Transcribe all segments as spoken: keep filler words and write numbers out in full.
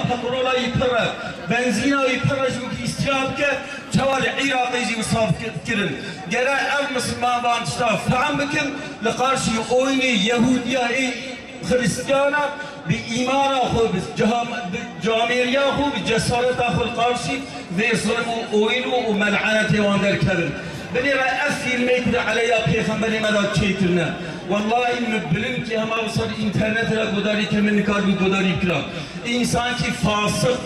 Petrola wî pir e, benzîna wî pir e, ji wî îstîra bike, çawa li Iraqê jî wisa bike-, kirin. Gere ev misilman van tişta fehm bikin, li qarşî oyunê Yehûdiya ê Xiristiyana bi îmana xwe, bi ciham-, bi camêriya xwe, bi cesareta xwe li qarşî vê zilm û oyun û, û mel'enetê wan derkevin. Binêre ev fîlmê ku di eleya pêxemberê me de çêkirine. Wellahî min bilind kê hema wisa di înternetê de gudarî kir, min nikarbû gudarî bikira. Însankî fasik,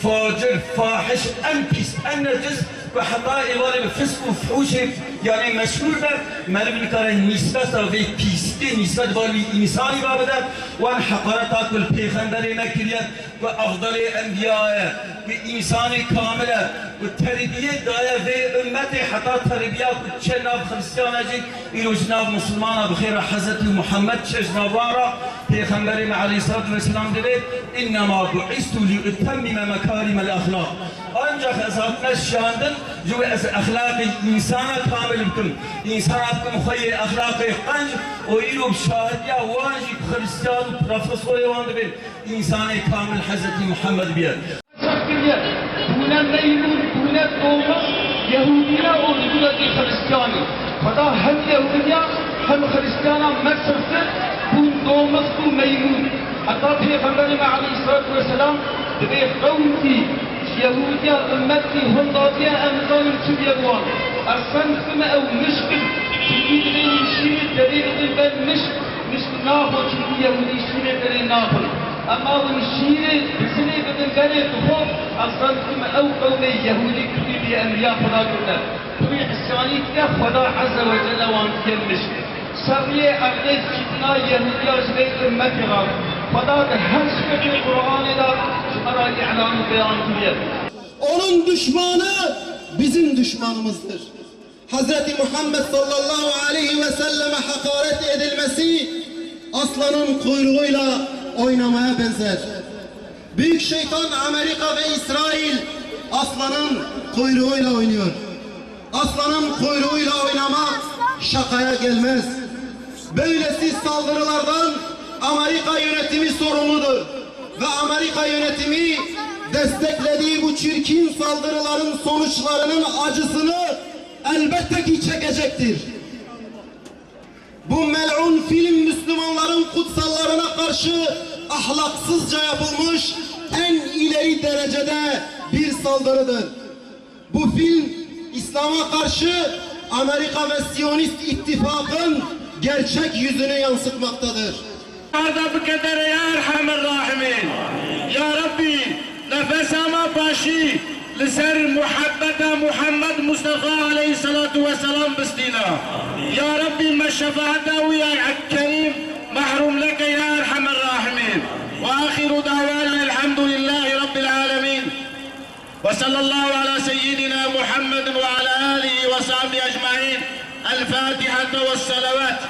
facir, fahiş, en pîs, en necis ku heta êvarê bi fisk û fuhuşê, yanî meşhûr be, meriv nikare nîsbeta vê pîsiyê nîsbet bar wî însanî ve bide, wan heqareta ku li pêxemberê me kiriye, ku efdalê enbiya ye, ku însanê kamil e, ku terbiyê daye vê ummetê, heta terbiya ku diçe nav Xiristiyana jî, îro ji nav Misilmana bi xêra Hezretî Muhammed diçe ji nav wan re, Pêxemberê me aleyhissalatu vesselam divê, "İnnema bu'istu li utemmime mekarimel ahlak." Ancak ez hatime şiyandin, ji wê ez exlaqê însana kamil bikim. Însana bikim xweyê exlaqê qenc û îro bi şahidiya wan jî Xiristiyan û profesorê wan dibên. Însanê kamil Hezretî Muhammed bîye. Çax kiriye, bûne meymûn, bûne domuz, Yehûdî ne û li dûre jî Xiristiyane. Xweda hem Yehûdiya hem Xiristiyana metirtir, bûn domuz û meymûn. Heta Pêxemberê me aleyhissalatu vesselam dibê qewmkî ji Yehûdiya ummetî hindatiye, em nizanin çi bûye bi wan. Ez sen dikim ew mişk in, çimkî dibê hûn şîrê derê didin ber mişk. Mişk naxwe, çimkî Yehûdî şîrê derê naxwin. Ema hûn şîrê bizinê bidin berê dixwe, ez zan dikim ew qewmê Yehûdî kutî bî enbiya Xweda kirine. Pirî îsyanî kiriye, Xweda Ezze ve Celle wan kiriye mişk. Serriyê erdê fîtina Yehûdiya ji vê ummetê re. Xweda di her suretê Qur'anê de ji me re îlan û beyan kiriye. Onun düşmanı bizim düşmanımızdır. Hazreti Muhammed sallallahu aleyhi ve selleme hakaret edilmesi aslanın kuyruğuyla oynamaya benzer. Büyük şeytan Amerika ve İsrail aslanın kuyruğuyla oynuyor. Aslanın kuyruğuyla oynamak şakaya gelmez. Böylesi saldırılardan Amerika yönetimi sorumludur. Ve Amerika yönetimi desteklediği bu çirkin saldırıların sonuçlarının acısını elbette ki çekecektir. Bu mel'un film Müslümanların kutsallarına karşı ahlaksızca yapılmış en ileri derecede bir saldırıdır. Bu film İslam'a karşı Amerika ve Siyonist ittifakın gerçek yüzünü yansıtmaktadır. Arda bike derê ya Erhamer Rahimîn. Ya Rabbî, nefesa me paşî li ser muhebbeta Muhammed Mustafa aleyhissalatu vesselam bistîne. Ya Rabbî, me şefaeta wî ya Kerîm mehrûm neke ya Erhamer Rahimîn. Ve axiru davana elhamdulillahî Rabbil alemîn. وصلى الله على سيدنا محمد وعلى آله وصحبه أجمعين. الفاتحة والصلوات.